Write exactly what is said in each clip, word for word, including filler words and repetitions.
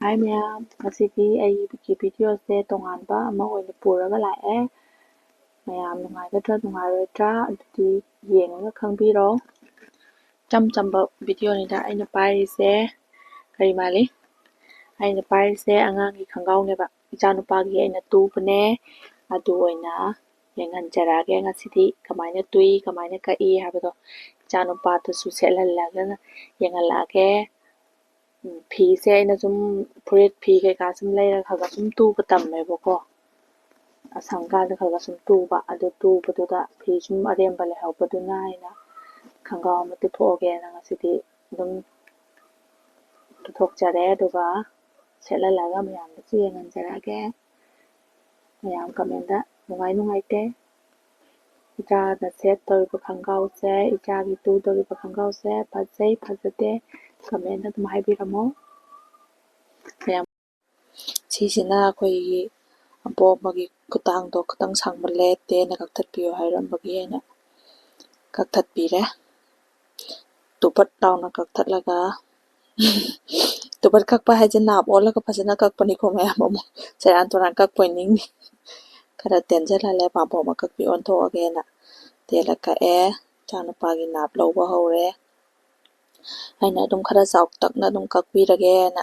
Hi ꯃꯌꯥꯝ, ꯉꯁꯤꯗꯤ ꯑꯩꯒꯤ ꯚꯤꯗꯤꯑꯣꯁꯦ ꯇꯣꯉꯥꯟꯕ ꯑꯃ ꯑꯣꯏꯅ ꯄꯨꯔꯒ ꯂꯥꯛꯑꯦ꯫ ꯃꯌꯥꯝ ꯅꯨꯡꯉꯥꯏꯒꯗ꯭ꯔꯥ ꯅꯨꯡꯉꯥꯏꯔꯣꯏꯗ꯭ꯔꯥ ꯑꯗꯨꯗꯤ ꯌꯦꯡꯉꯒ ꯈꯪꯕꯤꯔꯣ꯫ ꯏꯆꯝ ꯆꯝꯕ ꯚꯤꯗꯤꯑꯣꯅꯤꯗ꯫ ꯑꯩꯅ ꯄꯥꯏꯔꯤꯁꯦ ꯀꯔꯤ ꯃꯥꯜꯂꯤ? ꯑꯩꯅ ꯄꯥꯏꯔꯤꯁꯦ ꯑꯉꯥꯡꯒꯤ ꯈꯣꯡꯒ꯭ꯔꯥꯎꯅꯦꯕ꯫ ꯏꯆꯥꯅꯨꯄꯥꯒꯤ ꯑꯩꯅ ꯇꯨꯕꯅꯦ꯫ ꯑꯗꯨ ꯑꯣꯏꯅ ꯌꯦꯡꯍꯟꯖꯔꯛꯑꯒꯦ꯫ ꯉꯁꯤꯗꯤ ꯀꯃꯥꯏꯅ ꯇꯨꯏ, ꯀꯃꯥꯏꯅ ꯀꯛꯏ ꯍꯥꯏꯕꯗꯣ ꯏꯆꯥꯅꯨꯄꯥꯗꯨꯁꯨ ꯁꯦꯠꯍꯜꯂꯒ ꯌꯦꯡꯍꯜꯂꯛꯑꯒꯦ꯫ ꯎꯝ, ꯐꯤꯁꯦ ꯑꯩꯅ ꯁꯨꯝ ꯐꯨꯔꯤꯠ ꯐꯤ ꯀꯩꯀꯥ ꯁꯨꯝ ꯂꯩꯔꯒ ꯈꯔ ꯈꯔ ꯁꯨꯝ ꯇꯨꯕ ꯇꯝꯃꯦꯕꯀꯣ꯫ ꯑꯁꯪꯀꯥꯟꯗ ꯈꯔ ꯈꯔ ꯁꯨꯝ ꯇꯨꯕ꯫ ꯑꯗꯨ ꯇꯨꯕꯗꯨꯗ ꯐꯤ ꯁꯨꯝ ꯑꯔꯦꯝꯕ ꯂꯩꯍꯧꯕꯗꯨꯅ ꯑꯩꯅ ꯈꯣꯡꯒ꯭ꯔꯥꯎ ꯑꯃ ꯇꯨꯊꯣꯛꯑꯒꯦꯅ ꯉꯁꯤꯗꯤ ꯑꯗꯨꯝ ꯇꯨꯊꯣꯛꯆꯔꯦ꯫ ꯑꯗꯨꯒ ꯁꯦꯠꯍꯜꯂꯒ ꯃꯌꯥꯝꯗꯁꯨ ꯌꯦꯡꯍꯟꯖꯔꯛꯑꯒꯦ꯫ ꯃꯌꯥꯝ ꯀꯃꯦꯟꯗ "ꯅꯨꯡꯉꯥꯏ ꯅꯨꯡꯉꯥꯏꯇꯦ, ꯏꯆꯥꯅ ꯁꯦꯠꯇꯧꯔꯤꯕ ꯈꯣꯡꯒ꯭ꯔꯥꯎꯁꯦ, ꯏꯆꯥꯒꯤ ꯇꯨꯗꯧꯔꯤꯕ ꯈꯣꯡꯒ꯭ꯔꯥꯎꯁꯦ ꯐꯖꯩ ꯐꯖꯗꯦ" ꯀꯃꯦꯟꯗ ꯑꯗꯨꯝ ꯍꯥꯏꯕꯤꯔꯝꯃꯣ꯫ ꯃꯌꯥꯝ ꯁꯤꯁꯤꯅ ꯑꯩꯈꯣꯏꯒꯤ ꯑꯕꯣꯛ ꯑꯃꯒꯤ ꯈꯨꯗꯥꯡꯗꯣ ꯈꯤꯇꯪ ꯁꯥꯡꯃꯜꯂꯦ, ꯇꯦꯟꯅ ꯀꯛꯊꯠꯄꯤꯌꯣ ꯍꯥꯏꯔꯝꯕꯒꯤ ꯑꯩꯅ ꯀꯛꯊꯠꯄꯤꯔꯦ꯫ ꯇꯨꯄꯠ ꯂꯥꯎꯅ ꯀꯛꯊꯠꯂꯒ, ꯇꯨꯄꯠ ꯀꯛꯄ ꯍꯥꯏꯁꯦ ꯅꯥꯞ ꯑꯣꯜꯂꯒ ꯐꯖꯅ ꯀꯛꯄꯅꯤꯀꯣ ꯃꯌꯥꯝ, ꯑꯃꯨꯛ ꯁꯦꯔꯥꯟ ꯇꯨꯔꯥꯟ ꯀꯛꯄꯣꯏ ꯅꯤꯡꯅꯤ꯫ ꯈꯔ ꯇꯦꯟꯖꯜꯍꯜꯂꯦ, ꯄꯥꯝꯕꯣꯝ ꯑꯀꯛꯄꯤ ꯑꯣꯟꯊꯣꯛꯑꯒꯦꯅ꯫ ꯇꯦꯜꯂ ꯀꯛꯑꯦ꯫ ꯏꯆꯥꯅꯨꯄꯥꯒꯤ ꯅꯥꯞ ꯂꯧꯕ ꯍꯧꯔꯦ꯫ ꯑꯩꯅ ꯑꯗꯨꯝ ꯈꯔ ꯆꯥꯎꯇꯛꯅ ꯑꯗꯨꯝ ꯀꯛꯄꯤꯔꯒꯦꯅ,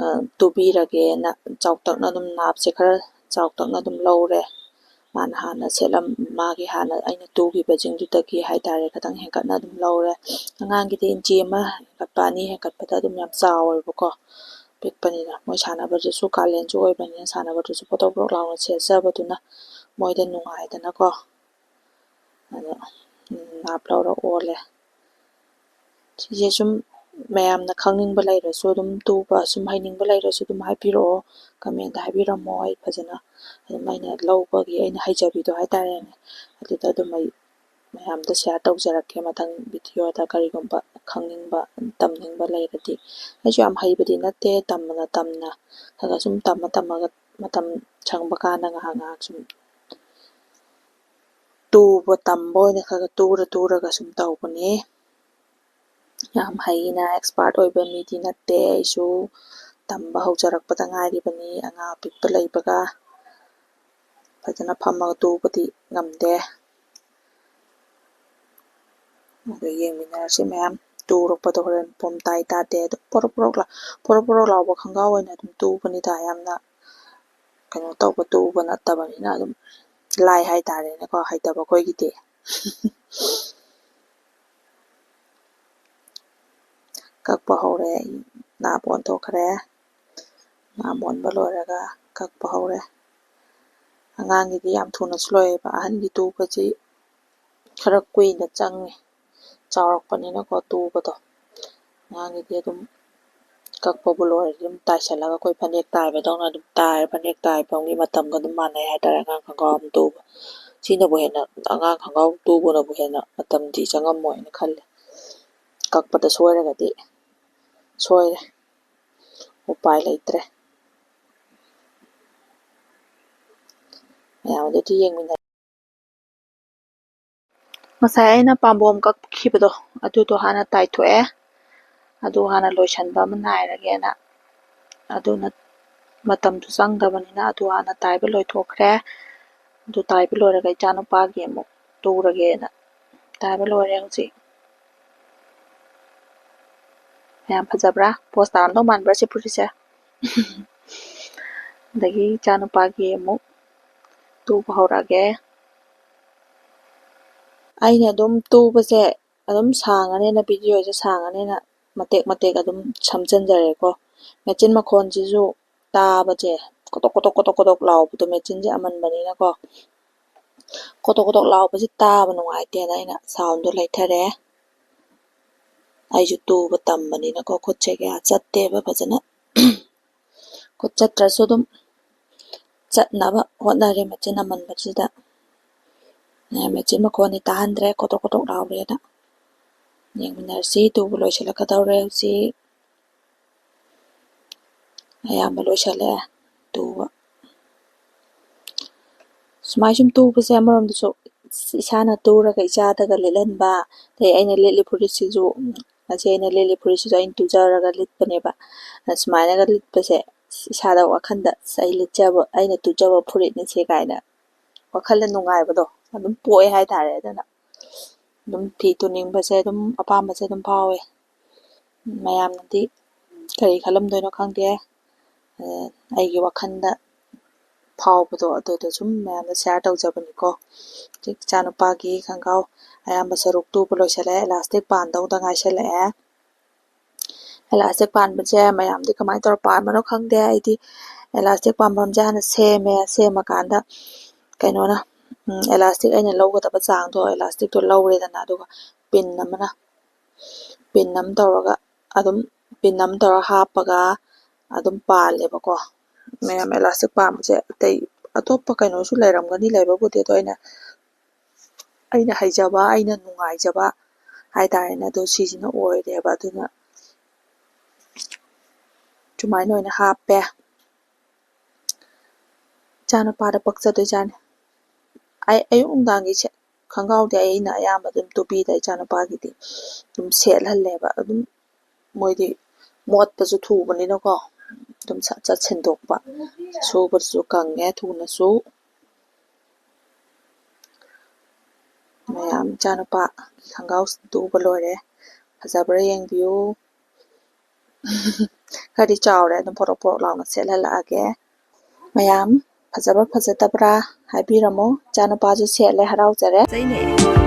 ꯑ, ꯇꯨꯕꯤꯔꯒꯦꯅ ꯆꯥꯎꯇꯛꯅ ꯑꯗꯨꯝ ꯅꯥꯞꯁꯦ ꯈꯔ ꯆꯥꯎꯇꯛꯅ ꯑꯗꯨꯝ ꯂꯧꯔꯦ꯫ ꯃꯥꯅ ꯍꯥꯟꯅ ꯁꯦꯠꯂꯝ-, ꯃꯥꯒꯤ ꯍꯥꯟꯅ ꯑꯩꯅ ꯇꯨꯈꯤꯕꯁꯤꯡꯗꯨꯗꯒꯤ ꯍꯥꯏꯇꯥꯔꯦ, ꯈꯤꯇꯪ ꯍꯦꯟꯒꯠꯅ ꯑꯗꯨꯝ ꯂꯧꯔꯦ꯫ ꯑꯉꯥꯡꯒꯤꯗꯤ ꯏꯟꯆꯤ ꯑꯃ ꯍꯦꯟꯒꯠꯄ, ꯑꯅꯤ ꯍꯦꯟꯒꯠꯄꯗ ꯑꯗꯨꯝ ꯌꯥꯝ ꯆꯥꯎꯋꯦꯕꯀꯣ, ꯄꯤꯛꯄꯅꯤꯅ꯫ ꯃꯣꯏ ꯁꯥꯟꯅꯕꯗꯨꯁꯨ ꯀꯥꯂꯦꯟꯁꯨ ꯑꯣꯏꯕꯅꯤꯅ ꯁꯥꯟꯅꯕꯗꯨꯁꯨ ꯄꯣꯇꯣꯛ ꯄꯣꯇꯣꯛ ꯂꯥꯎꯅ ꯁꯦꯠꯆꯕꯗꯨꯅ ꯃꯣꯏꯗ ꯅꯨꯡꯉꯥꯏꯗꯅꯀꯣ꯫ ꯑꯗꯣ, ꯎꯝ, ꯅꯥꯞ ꯂꯧꯔ ꯑꯣꯜꯂꯦ꯫ ꯁꯤꯁꯦ ꯁꯨꯝ ꯃꯌꯥꯝꯅ ꯈꯪꯅꯤꯡꯕ ꯂꯩꯔꯁꯨ ꯑꯗꯨꯝ ꯇꯨꯕ, ꯁꯨꯝ ꯍꯩꯅꯤꯡꯕ ꯂꯩꯔꯁꯨ ꯑꯗꯨꯝ ꯍꯥꯏꯕꯤꯔꯛꯑꯣ, ꯀꯃꯦꯟꯗ ꯍꯥꯏꯕꯤꯔꯝꯃꯣ꯫ ꯑꯩ ꯐꯖꯅ ꯑꯗꯨꯝ ꯑꯩꯅ ꯂꯧꯕꯒꯤ ꯑꯩꯅ ꯍꯩꯖꯕꯤꯗꯣ ꯍꯥꯏꯇꯥꯔꯦꯅꯦ, ꯑꯗꯨꯗ ꯑꯗꯨꯝ ꯑꯩ ꯃꯌꯥꯝꯗ ꯁꯤꯌꯥꯔ ꯇꯧꯖꯔꯛꯀꯦ ꯃꯊꯪ ꯚꯤꯗꯤꯑꯣꯗ꯫ ꯀꯔꯤꯒꯨꯝꯕ ꯈꯪꯅꯤꯡꯕ, ꯇꯝꯅꯤꯡꯕ ꯂꯩꯔꯗꯤ, ꯑꯩꯁꯨ ꯌꯥꯝ ꯍꯩꯕꯗꯤ ꯅꯠꯇꯦ, ꯇꯝꯅ ꯇꯝꯅ ꯈꯔ ꯈꯔ ꯁꯨꯝ ꯇꯝꯃ ꯇꯝꯃꯒ ꯃꯇꯝ ꯁꯪꯕ ꯀꯥꯟꯗ ꯉꯥꯏꯍꯥꯛ ꯉꯥꯏꯍꯥꯛ ꯁꯨꯝ ꯇꯨꯕ ꯇꯝꯕ ꯑꯣꯏꯅ ꯈꯔ ꯈꯔ ꯇꯨꯔ ꯇꯨꯔꯒ ꯁꯨꯝ ꯇꯧꯕꯅꯦ꯫ ꯌꯥꯝ ꯍꯩꯅ expert ꯑꯣꯏꯕ ꯃꯤꯗꯤ ꯅꯠꯇꯦ ꯑꯩꯁꯨ, ꯇꯝꯕ ꯍꯧꯖꯔꯛꯄꯗ ꯉꯥꯏꯔꯤꯕꯅꯤ꯫ ꯑꯉꯥꯡ ꯑꯄꯤꯛꯄ ꯂꯩꯕꯒ ꯐꯖꯅ ꯐꯝꯃꯒ ꯇꯨꯕꯗꯤ ꯉꯝꯗꯦ꯫ ꯑꯗꯨ ꯌꯦꯡꯃꯤꯟꯅꯔꯁꯤ ꯃꯌꯥꯝ꯫ ꯇꯨꯔꯛꯄꯗꯣ ꯍꯣꯔꯦꯟ ꯄꯣꯝ ꯇꯥꯏ ꯇꯥꯗꯦ ꯑꯗꯨꯝ ꯄꯣꯔꯣꯛ ꯄꯣꯔꯣꯛ ꯂꯥꯎ-, ꯄꯣꯔꯣꯛ ꯄꯣꯔꯣꯛ ꯂꯥꯎꯕ ꯈꯣꯡꯒ꯭ꯔꯥꯎ ꯑꯣꯏꯅ ꯑꯗꯨꯝ ꯇꯨꯕꯅꯤꯗ꯫ ꯌꯥꯝꯅ ꯀꯩꯅꯣ ꯇꯧꯕ ꯇꯨꯕ ꯅꯠꯇꯕꯅꯤꯅ ꯑꯗꯨꯝ ꯂꯥꯏ ꯍꯥꯏꯇꯥꯔꯦꯅꯦꯀꯣ, ꯍꯩꯇꯕ ꯑꯩꯈꯣꯏꯒꯤꯗꯤ꯫ ꯀꯛꯄ ꯍꯧꯔꯦ꯫ ꯑꯩ ꯅꯥꯞ ꯑꯣꯟꯊꯣꯛꯈ꯭ꯔꯦ꯫ ꯅꯥꯞ ꯑꯣꯟꯕ ꯂꯣꯏꯔꯒ ꯀꯛꯄ ꯍꯧꯔꯦ꯫ ꯑꯉꯥꯡꯒꯤꯗꯤ ꯌꯥꯝ ꯊꯨꯅꯁꯨ ꯂꯣꯏꯌꯦꯕ, ꯑꯍꯟꯒꯤ ꯇꯨꯕꯁꯤ ꯈꯔ ꯀꯨꯏꯅ ꯆꯪꯉꯤ꯫ ꯆꯥꯎꯔꯛꯄꯅꯤꯅꯀꯣ ꯇꯨꯕꯗꯣ꯫ ꯑꯉꯥꯡꯒꯤꯗꯤ ꯑꯗꯨꯝ ꯀꯛꯄꯕꯨ ꯂꯣꯏꯔꯗꯤ ꯑꯗꯨꯝ ꯇꯥꯏꯁꯜꯂꯒ ꯑꯩꯈꯣꯏ ꯐꯅꯦꯛ ꯇꯥꯏꯕꯗꯧꯅ ꯑꯗꯨꯝ ꯇꯥꯏꯔꯦ꯫ ꯐꯅꯦꯛ ꯇꯥꯏꯕꯒꯤ ꯃꯇꯝꯒ ꯑꯗꯨꯝ ꯃꯥꯟꯅꯩ ꯍꯥꯏꯇꯥꯔꯦ꯫ ꯑꯉꯥꯡ ꯈꯣꯡꯒ꯭ꯔꯥꯎ ꯑꯃ ꯇꯨꯕ ꯁꯤꯅꯕꯨ ꯍꯦꯟꯅ, ꯑꯉꯥꯡ ꯈꯣꯡꯒ꯭ꯔꯥꯎ ꯇꯨꯕꯅꯕꯨ ꯍꯦꯟꯅ ꯃꯇꯝꯗꯤ ꯆꯪꯉꯝꯃꯣꯏꯅ ꯈꯜꯂꯦ꯫ ꯀꯛꯄꯗ ꯁꯣꯏꯔꯒꯗꯤ ꯁꯣꯏꯔꯦ, ꯎꯄꯥꯏ ꯂꯩꯇ꯭ꯔꯦ꯫ ꯃꯌꯥꯝ ꯑꯗꯨꯗꯤ ꯌꯦꯡꯃꯤꯟꯅ-, ꯉꯁꯥꯏ ꯑꯩꯅ ꯄꯥꯝꯕꯣꯝ ꯀꯛꯈꯤꯕꯗꯣ ꯑꯗꯨꯗꯣ ꯍꯥꯟꯅ ꯇꯥꯏꯊꯣꯛꯑꯦ꯫ ꯑꯗꯨ ꯍꯥꯟꯅ ꯂꯣꯏꯁꯟꯕ ꯑꯃ ꯅꯥꯏꯔꯒꯦꯅ, ꯑꯗꯨꯅ ꯃꯇꯝꯁꯨ ꯆꯪꯗꯕꯅꯤꯅ ꯑꯗꯨ ꯍꯥꯟꯅ ꯇꯥꯏꯕ ꯂꯣꯏꯊꯣꯛꯈ꯭ꯔꯦ꯫ ꯑꯗꯨ ꯇꯥꯏꯕ ꯂꯣꯏꯔꯒ ꯏꯆꯥꯅꯨꯄꯥꯒꯤ ꯑꯃꯨꯛ ꯇꯨꯔꯒꯦꯅ ꯇꯥꯏꯕ ꯂꯣꯏꯔꯦ ꯍꯧꯖꯤꯛ꯫ ꯌꯥꯝ ꯐꯖꯕ꯭ꯔꯥ? ꯄꯣꯁ ꯇꯥꯔꯝꯗꯧ ꯃꯥꯟꯕ꯭ꯔꯥ ꯁꯤ ꯐꯨꯔꯤꯠꯁꯦ? ꯑꯗꯒꯤ ꯏꯆꯥꯅꯨꯄꯥꯒꯤ ꯑꯃꯨꯛ ꯇꯨꯕ ꯍꯧꯔꯛꯑꯒꯦ꯫ ꯑꯩꯅ ꯑꯗꯨꯝ ꯇꯨꯕꯁꯦ ꯑꯗꯨꯝ ꯁꯥꯡꯉꯅꯦꯅ, ꯚꯤꯗꯤꯑꯣꯁꯦ ꯁꯥꯡꯉꯅꯦꯅ ꯃꯇꯦꯛ ꯃꯇꯦꯛ ꯑꯗꯨꯝ ꯁꯝꯖꯟꯖꯔꯦꯀꯣ꯫ ꯃꯦꯆꯤꯟ ꯃꯈꯣꯟꯁꯤꯁꯨ ꯇꯥꯕꯁꯦ ꯀꯣꯇꯣꯛ ꯀꯣꯇꯣꯛ ꯀꯣꯇꯣꯛ ꯀꯣꯇꯣꯛ ꯂꯥꯎꯕꯗꯣ ꯃꯦꯆꯤꯟꯁꯦ ꯑꯃꯟꯕꯅꯤꯅꯀꯣ꯫ ꯀꯣꯇꯣꯛ ꯀꯣꯇꯣꯛ ꯂꯥꯎꯕꯁꯤ ꯇꯥꯕ ꯅꯨꯡꯉꯥꯏꯇꯦꯅ ꯑꯩꯅ ꯁꯥꯎꯟꯗꯣ ꯂꯩꯊꯔꯦ꯫ ꯑꯩꯁꯨ ꯇꯨꯕ ꯇꯝꯕꯅꯤꯅꯀꯣ ꯈꯨꯠꯁꯦ ꯀꯌꯥ ꯆꯠꯇꯦꯕ ꯐꯖꯅ꯫ ꯈꯨꯠ ꯆꯠꯇ꯭ꯔꯁꯨ ꯑꯗꯨꯝ ꯆꯠꯅꯕ ꯍꯣꯠꯅꯔꯦ ꯃꯦꯆꯤꯟ ꯑꯃꯟꯕꯁꯤꯗ꯫ ꯃꯦꯆꯤꯟ ꯃꯈꯣꯟꯗꯤ ꯇꯥꯍꯟꯗ꯭ꯔꯦ, ꯀꯣꯇꯣꯛ ꯀꯣꯇꯣꯛ ꯂꯥꯎꯔꯦꯅ꯫ ꯌꯦꯡꯃꯤꯟꯅꯔꯁꯤ, ꯇꯨꯕ ꯂꯣꯏꯁꯤꯜꯂꯛꯀꯗꯧꯔꯦ ꯍꯧꯖꯤꯛ꯫ ꯑꯌꯥꯝꯕ ꯂꯣꯏꯁꯤꯜꯂꯛꯑꯦ ꯇꯨꯕ꯫ ꯁꯨꯃꯥꯏ ꯁꯨꯝ ꯇꯨꯕꯁꯦ ꯑꯃꯔꯣꯝꯗꯁꯨ ꯏꯁꯥꯅ ꯇꯨꯔꯒ ꯏꯆꯥꯗꯒ ꯂꯤꯠꯍꯟꯕ, ꯑꯗꯩ ꯑꯩꯅ ꯂꯤꯠꯂꯤ ꯐꯨꯔꯤꯠꯁꯤꯁꯨ ꯉꯁꯤ ꯑꯩꯅ ꯂꯤꯠꯂꯤ ꯐꯨꯔꯤꯠꯁꯤꯁꯨ ꯑꯩꯅ ꯇꯨꯖꯔꯒ ꯂꯤꯠꯄꯅꯦꯕ꯫ ꯑꯁꯨꯃꯥꯏꯅꯒ ꯂꯤꯠꯄꯁꯦ ꯏꯁꯥꯗ ꯋꯥꯈꯜꯗ "ꯑꯁ, ꯑꯩ ꯂꯤꯠꯆꯕ, ꯑꯩꯅ ꯇꯨꯖꯕ ꯐꯨꯔꯤꯠꯅꯤꯁꯦ" ꯀꯥꯏꯅ ꯋꯥꯈꯜꯗ ꯅꯨꯡꯉꯥꯏꯕꯗꯣ ꯑꯗꯨꯝ ꯄꯣꯛꯑꯦ ꯍꯥꯏꯇꯥꯔꯦ꯫ ꯑꯗꯨꯅ ꯑꯗꯨꯝ ꯐꯤ ꯇꯨꯅꯤꯡꯕꯁꯦ ꯑꯗꯨꯝ, ꯑꯄꯥꯝꯕꯁꯦ ꯑꯗꯨꯝ ꯐꯥꯎꯋꯦ꯫ ꯃꯌꯥꯝꯅꯗꯤ ꯀꯔꯤ ꯈꯜꯂꯝꯗꯣꯏꯅꯣ ꯈꯪꯗꯦ꯫ ꯑ, ꯑꯩꯒꯤ ꯋꯥꯈꯜꯗ ꯐꯥꯎꯕꯗꯣ ꯑꯗꯨꯗꯣ ꯁꯨꯝ ꯃꯌꯥꯝꯗ share ꯇꯧꯖꯕꯅꯤꯀꯣ꯫ ꯍꯧꯖꯤꯛ ꯏꯆꯥꯅꯨꯄꯥꯒꯤ ꯈꯣꯡꯒ꯭ꯔꯥꯎ ꯑꯌꯥꯝꯕ ꯁꯔꯨꯛ ꯇꯨꯕ ꯂꯣꯏꯁꯤꯜꯂꯛꯑꯦ, elastic ꯄꯥꯟꯗꯧꯗ ꯉꯥꯏꯁꯜꯂꯛꯑꯦ꯫ Elastic ꯄꯥꯟꯕꯁꯦ ꯃꯌꯥꯝꯗꯤ ꯀꯃꯥꯏꯅ ꯇꯧꯔ ꯄꯥꯟꯕꯅꯣ ꯈꯪꯗꯦ꯫ ꯑꯩꯗꯤ elastic ꯄꯥꯟꯐꯝꯁꯦ ꯍꯥꯟꯅ ꯁꯦꯝꯃꯦ꯫ ꯁꯦꯝꯃꯀꯥꯟꯗ ꯀꯩꯅꯣꯅ, ꯎꯝ, elastic ꯑꯩꯅ ꯂꯧꯒꯗꯕ ꯆꯥꯡꯗꯣ elasticꯇꯣ ꯂꯧꯔꯦꯗꯅ, ꯑꯗꯨꯒ pin ꯑꯃꯅ, pin ꯑꯃ ꯇꯧꯔꯒ ꯑꯗꯨꯝ, pin ꯑꯃ ꯇꯧꯔ ꯍꯥꯞꯄꯒ ꯑꯗꯨꯝ ꯄꯥꯜꯂꯦꯕꯀꯣ꯫ ꯃꯌꯥꯝ elastic ꯄꯥꯟꯕꯁꯦ ꯑꯇꯩ ꯑꯇꯣꯞꯄ ꯀꯩꯅꯣꯁꯨ ꯂꯩꯔꯝꯒꯅꯤ, ꯂꯩꯕꯕꯨꯗꯤ, ꯑꯗꯣ ꯑꯩꯅ, ꯑꯩꯅ ꯍꯩꯖꯕ, ꯑꯩꯅ ꯅꯨꯡꯉꯥꯏꯖꯕ ꯍꯥꯏꯇꯥꯔꯦꯅꯦ, ꯑꯗꯣ ꯁꯤꯁꯤꯅ ꯑꯣꯏꯔꯦꯕ꯫ ꯑꯗꯨꯅ ꯁꯨꯃꯥꯏꯅ ꯑꯣꯏꯅ ꯍꯥꯞꯄꯦ꯫ ꯏꯆꯥꯅꯨꯄꯥꯗ ꯄꯛꯆꯗꯣꯏꯖꯥꯠꯅꯤ꯫ ꯑꯩ ꯑꯌꯨꯛ ꯅꯨꯡꯗꯥꯡꯒꯤ ꯁꯦ-, ꯈꯣꯡꯒ꯭ꯔꯥꯎꯗꯤ ꯑꯩꯅ ꯑꯌꯥꯝꯕ ꯑꯗꯨꯝ ꯇꯨꯕꯤꯗ, ꯏꯆꯥꯅꯨꯄꯥꯒꯤꯗꯤ ꯑꯗꯨꯝ ꯁꯦꯠꯍꯜꯂꯦꯕ꯫ ꯑꯗꯨꯝ ꯃꯣꯏꯗꯤ ꯃꯣꯠꯄꯁꯨ ꯊꯨꯕꯅꯤꯅꯀꯣ, ꯑꯗꯨꯝ ꯁꯠ ꯁꯠ ꯁꯤꯟꯗꯣꯛꯄ, ꯁꯨꯕꯗꯁꯨ ꯀꯪꯉꯦ ꯊꯨꯅꯁꯨ꯫ ꯃꯌꯥꯝ, ꯏꯆꯥꯅꯨꯄꯥꯒꯤ ꯈꯣꯡꯒ꯭ꯔꯥꯎ ꯇꯨꯕ ꯂꯣꯏꯔꯦ꯫ ꯐꯖꯕ꯭ꯔꯥ ꯌꯦꯡꯕꯤꯌꯨ꯫ ꯈꯔꯗꯤ ꯆꯥꯎꯔꯦ, ꯑꯗꯨꯝ ꯄꯣꯔꯣꯛ ꯄꯣꯔꯣꯛ ꯂꯥꯎꯅ ꯁꯦꯠꯍꯜꯂꯛꯑꯒꯦ꯫ ꯃꯌꯥꯝ, ꯐꯖꯕ꯭ꯔꯥ ꯐꯖꯗꯕ꯭ꯔꯥ ꯍꯥꯏꯕꯤꯔꯝꯃꯣ꯫ ꯏꯆꯥꯅꯨꯄꯥꯁꯨ ꯁꯦꯠꯂꯦ, ꯍꯔꯥꯎꯖꯔꯦ꯫ ꯆꯩꯅꯦ꯫